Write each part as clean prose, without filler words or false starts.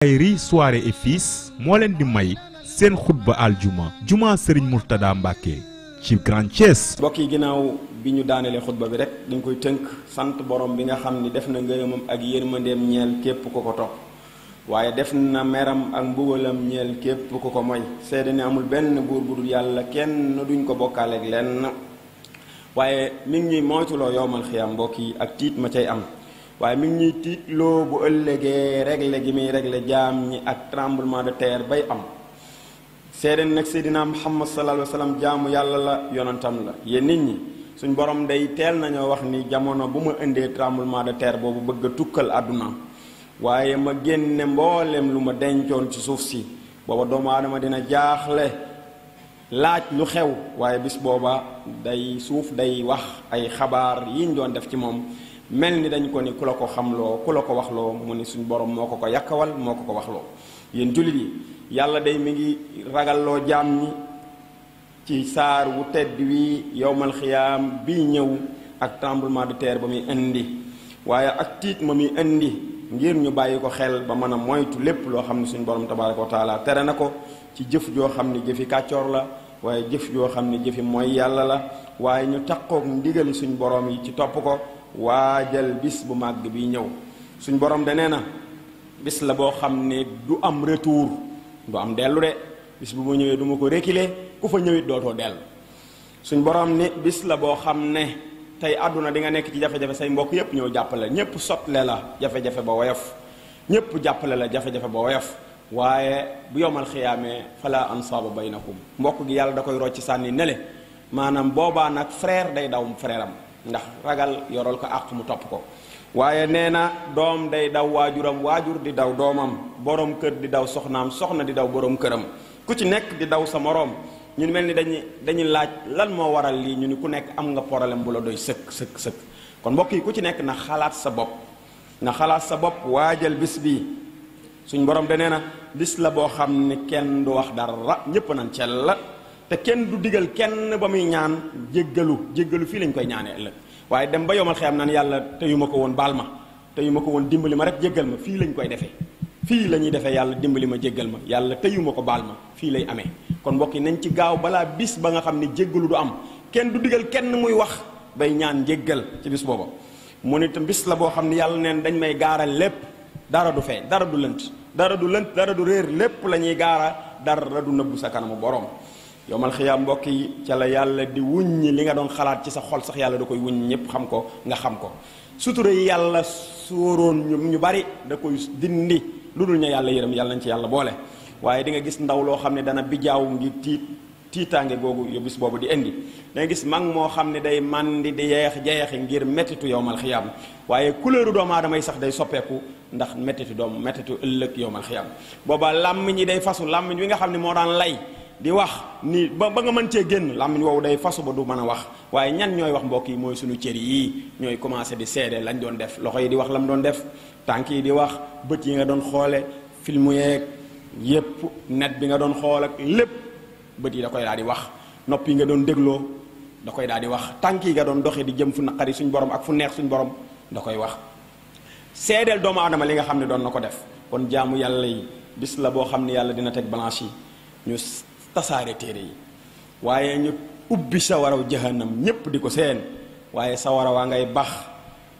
Khayri soirée et fils moo leen di may seen xutba aljuma juma Serigne Mourtada Mbacke ci Grand Thiès. mbokk yi ginnaaw bi ñu daanelee xutba bi rek dañ koy tënk sant borom bi nga xam ni def na ngërëmam ak yërmandeem ñeel képp ku ko topp waaye def na meram ak mbugalam ñeel képp ku ko moy seede ne amul benn buur bu dul yàlla kenn duñ ko bokkaaleeg lenn waaye mi ngi ñuy moytuloo yowmal xiyam mbokk yi ak tiit ma cay am waaye mi ngi ñuy tiitloo bu ëllëgee réglé gi muy réglé jaam ñi ak tremblement de terre bay am seede nag seydina Muhammad sallallahu alayhi wa sallam jaamu yàlla la yonantam la yéen nit ñi suñ borom day teel nañoo wax ni jamono bu ma indee tremblement de terre boobu bëgg a tukkal àdduna waaye ma génne mboolem lu ma dencoon ci suuf si booba doomu aadama dina jaaxle laaj lu xew waaye bis booba day suuf day wax ay xabaar yiñ doon def ci moom mel ni dañ ko ni ku la ko xamloo ku la ko waxloo mu ni suñ borom moo ko yàkkawal moo ko waxloo yéen jullit yi yàlla day mi ngi ragalloo jaam ñi ci saar wu tedd wi yowmal xiyaam bii ñëw ak tremblement de terre ba muy indi waaye ak tiit ma muy indi ngir ñu bàyyi ko xel ba mën a moytu lépp loo xam ne suñu borom tabaraka wa taala tere na ko ci jëf joo xam ne jëfi kàccoor la waaye jëf joo xam ne jëfi mooy yàlla la waaye ñu takkook ndigali suñu borom yi ci topp ko waajal bis bu màgg bi ñëw suñu borom de nee na bis la boo xam ne du am retour du am dellu de bis bu ma ñëwee du ma ko reculer ku fa ñëwit dootoo dellu suñ borom ni bis la boo xam ne tey àdduna di nga nekk ci jafe-jafe say mbokk yépp ñëw jàppale ñépp sotle la jafe-jafe ba woyof ñépp jàppale la jafe-jafe ba woyof waaye bu yowmal xiyaamee fala ansaaba baynakum mbokk gi yàlla da koy rocc sànni nele maanaam boobaa nag frère day daw frère am ndax ragal yoral ko àq mu topp ko waaye nee na doom day daw waajuram waajur di daw doomam borom kër di daw soxnaam soxna di daw borom këram ku ci nekk di daw sa moroom ñun mel ni dañuy laaj lan moo waral lii ñu ni ku nekk am nga problème bu la doy sëkk kon mbokk yi ku ci nekk na xalaat sa bopp waajal bis bii suñ borom de nee na bis la boo xam ne kenn du wax dara ñépp nañ cel la te kenn du digal kenn ba muy ñaan jéggalu fii lañ koy ñaanee ëllëg waaye dem ba yomal xeyam naan yàlla teyuma ko woon baal ma teyuma ko woon dimbali ma rek jéggal ma fii lañ koy defee fii la ñuy defee yàlla dimbali ma jéggal ma yàlla teyuma ko baal ma fii lay amee kon mbokk yi nañ ci gaaw balaa bis ba nga xam ne jéggalu du am kenn du digal kenn muy wax bay ñaan jéggal ci bis booba mu ne tam bis la boo xam ne yàlla neen dañ may gaaral lépp dara du feeñ dara du lënt dara du réer lépp la ñuy gaara dara du nëbbu sa kanamu borom yowmal xiyaam mbokk yi ca la yàlla di wuññi li nga doon xalaat ci sa xol sax yàlla da koy wuññi ñëpp xam ko nga xam ko sutura yi yàlla sóoroon ñu bari da koy dindi lu dul ña yàlla yërëm yàlla nañ ci yàlla boole waaye di nga gis ndaw loo xam ne dana bijaaw ngir tiitaange googu yo bis boobu di indi da nga gis mag moo xam ne day màndi di jeexi ngir mettitu yowmal xiyaam waaye couleur doomu aadama yi sax day soppeeku ndax mettitu ëllëg yowmal xiyaam booba làmmiñ yi day fasu làmmiñ wi nga xam ne moo daan lay di wax ni ba nga mën cee génn làmmiñ woowu day fasu ba du mën a wax waaye ñan ñooy wax mbokk yi mooy suñu cër yii ñooy commencé di seede lañ doon def loxo yi di wax lam doon def tànk yi di wax bët yi nga doon xoole film yeeg yépp net bi nga doon xool ak lépp bët yi da koy daal di wax nopp yi nga doon dégloo da koy daal di wax tànk yi nga doon doxee di jëm fu naqari suñ borom ak fu neex suñ borom da koy wax seedeel doomu aadama li nga xam ne doon na ko def kon jaamu yàlla yi bis la boo xam ne yàlla dina teg balance yi ñu tasaare téere yi waaye ñu ubbi sawaraw jahannam ñépp di ko seen waaye sawara waa ngay bax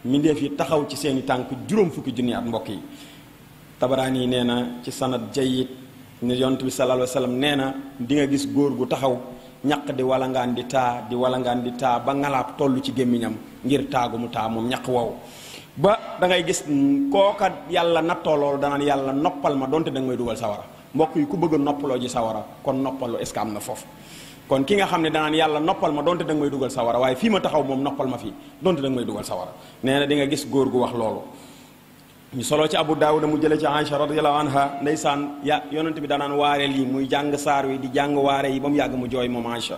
mbindeef yi taxaw ci seeni tànk juróom fukki junni at mbokk yi Tabaraani yi nee na ci sanad jayyid ne yonent bi sallallahu alayhi wa sallam nee na di nga gis góor gu taxaw ñaq di walangaan di taa ba ngalaab toll ci gémmiñam ngir taagu mu taa moom ñaq wow ba da ngay gis kooka yàlla nattoo loolu danaan yàlla noppal ma donte da nga may dugal sawara mbokk yi ku bëgg a noppaloo ji sawara kon noppalu est-ce que am na foofu kon ki nga xam ne danaan yàlla noppal ma donte da nga may dugal sawara waaye fii ma taxaw moom noppal ma fii donte da nga may dugal sawara nee na di nga gis góor gu wax loolu ñu solo ci Abu Daawuda mu jële ci Aïcha radiyallahu anha ndeysaan yonent bi danaan waare lii muy jàng saar wi di jàng waare yi ba mu yàgg mu jooy moom Aïcha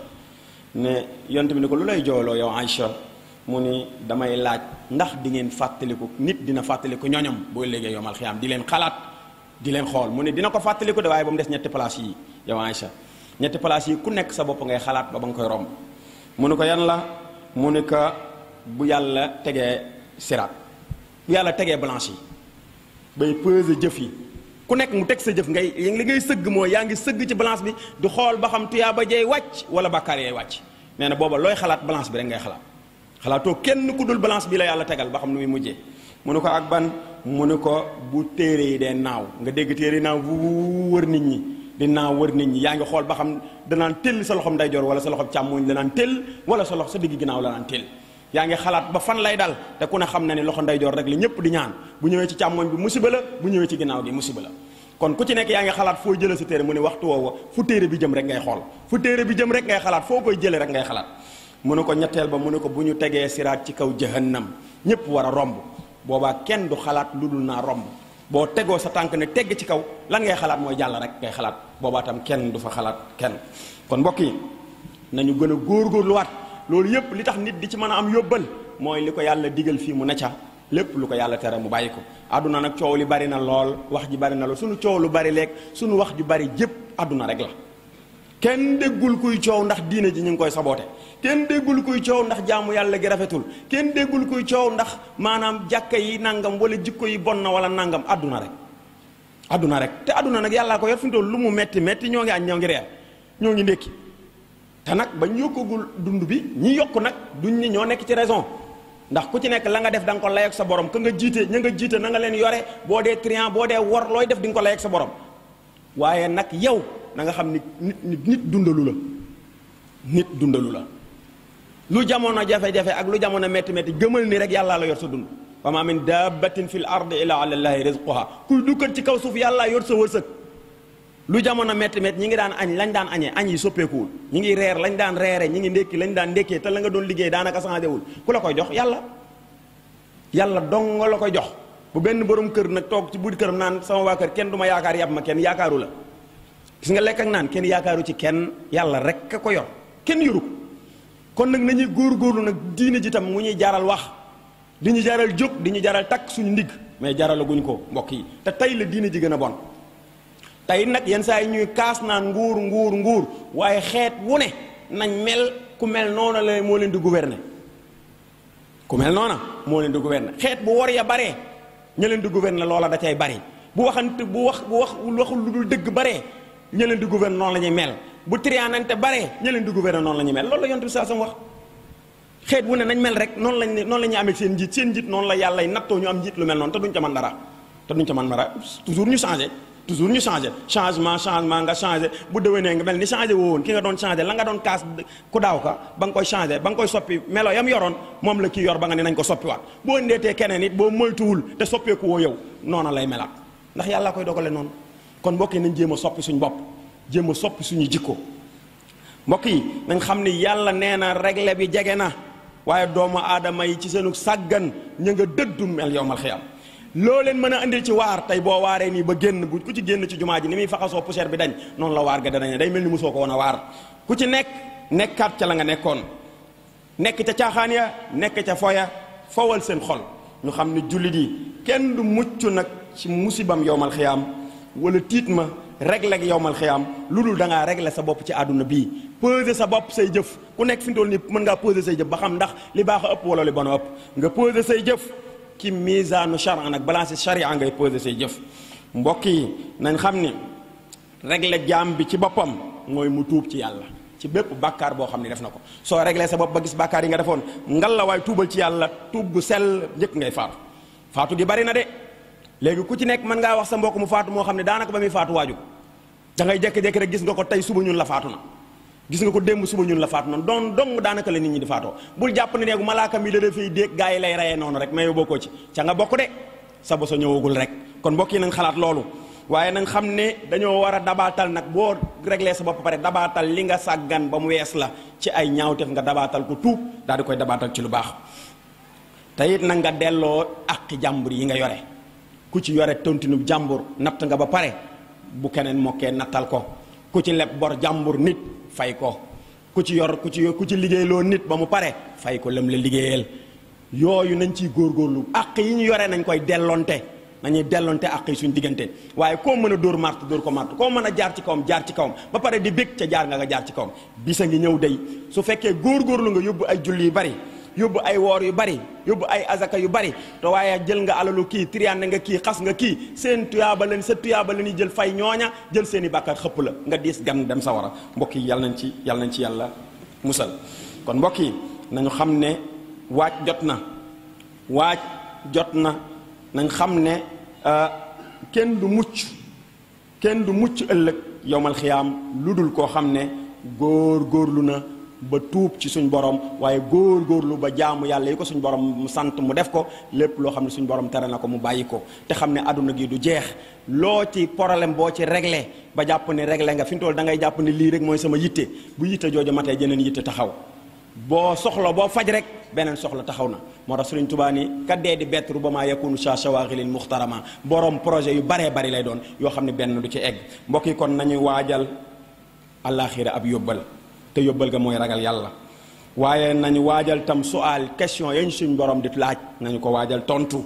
ne yonent bi ne ko lu lay jooyloo yow Aïcha mu ni damay laaj ndax di ngeen fàttaliku nit dina fàttaliku ñoñam boo léegi yomal xiyaam di leen xalaat di leen xool mu ne dina ko fàttaliku de waaye ba mu des ñetti place yi yow Aïcha ñetti place yi ku nekk sa bopp ngay xalaat ba nga koy romb mu ne ko yan la mu ne ko bu yàlla tegee siraat bu yàlla tegee balance yi bay peser jëf yi ku nekk mu teg sa jëf ngay li ngay sëgg mooy yaa ngi sëgg ci balance bi di xool ba xam tuyaaba jey wàcc wala bàkkaar yay wàcc. nee na booba looy xalaat balance bi rek ngay xalaat xalaatoo kenn ku dul balance bi la yàlla tegal ba xam nu muy mujjee. mu ne ko ak ban mu ne ko bu téere yi dee naaw nga dégg téere yi naaw bu wër nit ñi di naaw wër nit ñi yaa ngi xool ba xam danaan tëll sa loxom ndeyjoor wala sa loxom càmmooñ la naan tëll wala sa loxo sa digg ginnaaw la naan tëll. yaa ngi xalaat ba fan lay dal te ku ne xam na ne loxo ndeyjoor rek la ñëpp di ñaan bu ñëwee ci càmmooñ bi musiba la bu ñëwee ci ginnaaw gi musiba la. kon ku ci nekk yaa ngi xalaat foo jëlee sa téere mu ne waxtu woowa fu téere bi jëm rek ngay xool fu téere bi jëm rek ngay xalaat foo koy jëlee rek ngay xalaat. mu ne ko ñetteel ba mu ne ko bu ñu tegee siraat ci kaw jahannam ñëpp war a romb boobaa kenn du xalaat lu dul naa romb boo tegoo sa tànk ne tegg ci kaw lan ngay xalaat mooy jàll rek ngay xalaat boobaa tam kenn du fa xalaat kenn. kon mbokk yi nañu gën a góorgóorluwaat loolu yëpp li tax nit di ci mën a am yóbbal mooy li ko yàlla digal fii mu ne ca lépp lu ko yàlla tere mu bàyyi ko. àdduna nag coow li bari na lool wax ji bari na lool suñu coow lu bari leeg suñu wax ju bari jëpp àdduna rek la. kenn déggul kuy coow ndax diine ji ñu ngi koy saboote kenn déggul kuy coow ndax jaamu yàlla gi rafetul kenn déggul kuy coow ndax maanaam jàkka yi nangam wala jikko yi bon na wala nangam àdduna rek. àdduna rek te àdduna nag yàllaa ko yor fi mu toll lu mu metti metti ñoo ngi añ ñoo ngi reer ñoo ngi ndékki te nag bañ yokkagul dund bi ñi yokk nag duñ ni ñoo nekk ci raison ndax ku ci nekk la nga def da nga ko lay ak sa borom ka nga jiite ña nga jiite na nga leen yore boo dee trian boo dee wor looy def di nga ko lay ak sa borom waaye nag yow na nga xam ni nit dundalu la nit dundalu la lu jamono jafe-jafe ak lu jamono métti métti gëmal ni rek yàllaa la yor sa dund wa ma min dabbatin fil ardi illa ala llahi rizquha kuy dukkat ci kaw suuf yàllaa yor sa wërsëg lu jamono métti métti ñi ngi daan añ lañ daan añee añ yi soppeekuwul ñi ngi reer lañ daan reere ñi ngi ndékki lañ daan ndékkee te la nga doon liggéey daanaka changé wul ku la koy jox yàlla dong la koy jox bu benn borom kër nag toog ci buudi këram naan sama waa kër kenn du ma yaakaar yàpp ma kenn yaakaaru la gis nga lekk ak naan kenn yaakaaru ci kenn yàlla rek a ko yor kenn yoru kon nag nañuy góorgóorlu nag diine ji tam mu ñuy jaral wax di ñu jaral jóg di ñu jaral takk suñu ndigg mais jaralaguñ ko mbokk yi te tey la diine ji gën a bon tey nag yenn saa yi ñuy kaas naan nguur waaye xeet wu ne nañ mel ku mel noona la moo leen di gouverner ku mel noona moo leen di gouverner xeet bu wor ya baree ña leen di gouverner loola da cay bari bu waxul lu dul dëgg baree ña leen di gouverner noonu la ñuy mel bu trianante baree ña leen di gouverner noonu la ñuy mel loolu la yonent bi saa sam wax xeet wu ne nañ mel rek noonu la ñuy amee seen njiit noonu la yàlla nattoo ñu am njiit lu mel noonu te duñ ca mën dara toujours ñu changé changement nga changé bu déwénee nga mel ni changé woo woon ki nga doon changé la nga doon kaas ku daaw ka ba nga koy changé ba nga koy soppi melo yam yoroon moom la kii yor ba nga ne nañ ko soppiwaat boo ndeetee keneen it boo moytuwul te soppeeku woo yow noona lay melaat ndax yàlla koy dogale noonu kon mbokk yi nañ jéem a soppi suñu bopp jéem a soppi suñu jikko mbokk yi nañ xam ni yàlla nee na réglé bi jege na waaye doomu aadama yi ci seenu sàggan ñu nga dëddu mel yowmal xiyam loo leen mën a andil ci waar tey boo waaree nii ba génn bu ku ci génn ci jumaa ji ni muy faxasoo poussière bi dañ noonu la waar ga danañ day mel ni mosoo ko woon a waar ku ci nekkaat ca la nga nekkoon nekk ca caaxaan ya nekk ca foya fowal seen xol ñu xam ne jullit yi kenn du mucc nag ci musibam yowmal xiyaam wala tiit ma régler yowmal xiyaam lu dul da ngaa régler sa bopp ci àdduna bii peser sa bopp say jëf ku nekk fi mu toll nii mën ngaa peser say jëf ba xam ndax li baax a ëpp wala li bon a ëpp nga peser say jëf ci misaanu charia nag balance charia ngay peser say jëf mbokk yi nañ xam ni régler jaam bi ci boppam mooy mu tuub ci yàlla ci bépp bàkkaar boo xam ne def na ko soo régler sa bopp ba gis bàkkaar yi nga defoon ngal la waaye tuubal ci yàlla tuub gu sell njëkk ngay faatu gi bari na de léegi ku ci nekk mën ngaa wax sa mbokk mu faatu moo xam ne daanaka ba muy faatu waaju da ngay jékki-jékki rek gis nga ko tey suba ñun la faatu na gis nga ko démb suba ñun la faatu na dong daanaka la nit ñi di faatoo bul jàpp ne neegu malaaka mi la dafay déeg gaa yi lay reyee noonu rek mais yow bokkoo ci ca nga bokk de sa boso ñëwagul rek kon mbokk yi nañ xalaat loolu waaye nañ xam ne dañoo war a dabaatal nag boo réglé sa bopp pare dabaatal li nga sàggan ba mu wees la ci ay ñaawteef nga dabaatal ko tuub daal di koy dabaatal ci lu baax te it nag nga delloo àqi jàmbur yi nga yore ku ci yore tontinu jàmbur natt nga ba pare bu keneen mokkee nattal ko ku ci leb bor jàmbur nit fay ko ku ci liggéeyloo nit ba mu pare fay ko lëm la liggéeyal yooyu nañ ciy góorgóorlu àq yi ñu yore nañ koy dellonte nañuy dellonte àq yi suñu diggante waaye koo mën a dóor màrt dóor ko màrt koo mën a jaar ci kawam ba pare di bég ca jaar nga jaar ci kawam bisa ngi ñëw day su fekkee góorgóorlu nga yóbbu ay julli yu bari yóbbu ay woor yu bari yóbbu ay azaka yu bari te waaye jël nga alalu kii triande nga kii xas nga kii seen tuyaaba leen sa tuyaaba leen jël fay ñooña jël seen i bàkkaar xëpp la nga diis gan dem sawara mbokk yi yàlla nañ ci yàlla musal. kon mbokk yi nañu xam ne waaj jot na nañ xam ne kenn du mucc ëllëg yowmal xiyaam lu dul koo xam ne góorlu na ba tuub ci suñ borom waaye góorlu ba jaamu yàlla yi ko suñ borom mu sant mu def ko lépp loo xam ne suñ borom tere na ko mu bàyyi ko te xam ne àdduna gi du jeex loo ci problème boo ci réglé ba jàpp ne réglé nga fi mu toll da ngay jàpp ne lii rek mooy sama yitte bu yitte jooju matee jeneen yitte taxaw boo faj rek beneen soxla taxaw na moo tax Sëriñ Tuubaa ni kat dee di bett rubamaa yakunu sa shawaghilin muxtarama borom projet yu baree bari lay doon yoo xam ne benn du ci egg mbokk yi kon nañuy waajal àllaaxira ab yóbbal te yóbbal ga mooy ragal yàlla waaye nañu waajal tam question yañ suñ borom di laaj nañu ko waajal tontu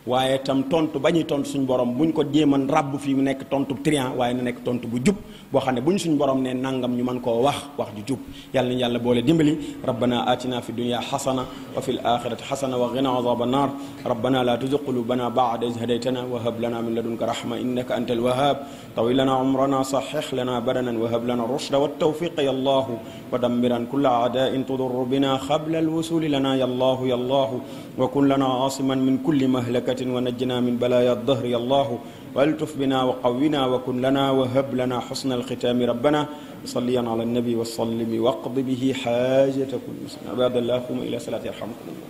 waaye tam tontu ba ñuy tontu suñ borom buñ ko jéeman ràbb fii mu nekk tontu trian waaye na nekk tontu bu jub boo xam ne buñ suñ borom ne nangam ñu mën koo wax ju jub yàlla nañu yàlla boole dimbali rabbana atina fi dunya xasana wa fil axirati xasana wa qina azaba annar rabbana la tuzigh qulubana ba'da idh hadaytana wa hab lana min ladunka rahma innaka antal wahhab tawil lana umrana sahhih lana badanan wa hab lana rushda wat tawfiqa ya allah wa dammiran kulla a'da'in tudurru bina qabla al wusuli lana ya allah wa kun lana asiman min kulli mahlakatin ونجنا من بلايا الظهر يا الله والتف بنا وقونا وكن لنا وهب لنا حسن الختام ربنا صليا على النبي وسلم واقض به حاجة كل مسلم عباد الله قوموا إلى صلاة يرحمكم الله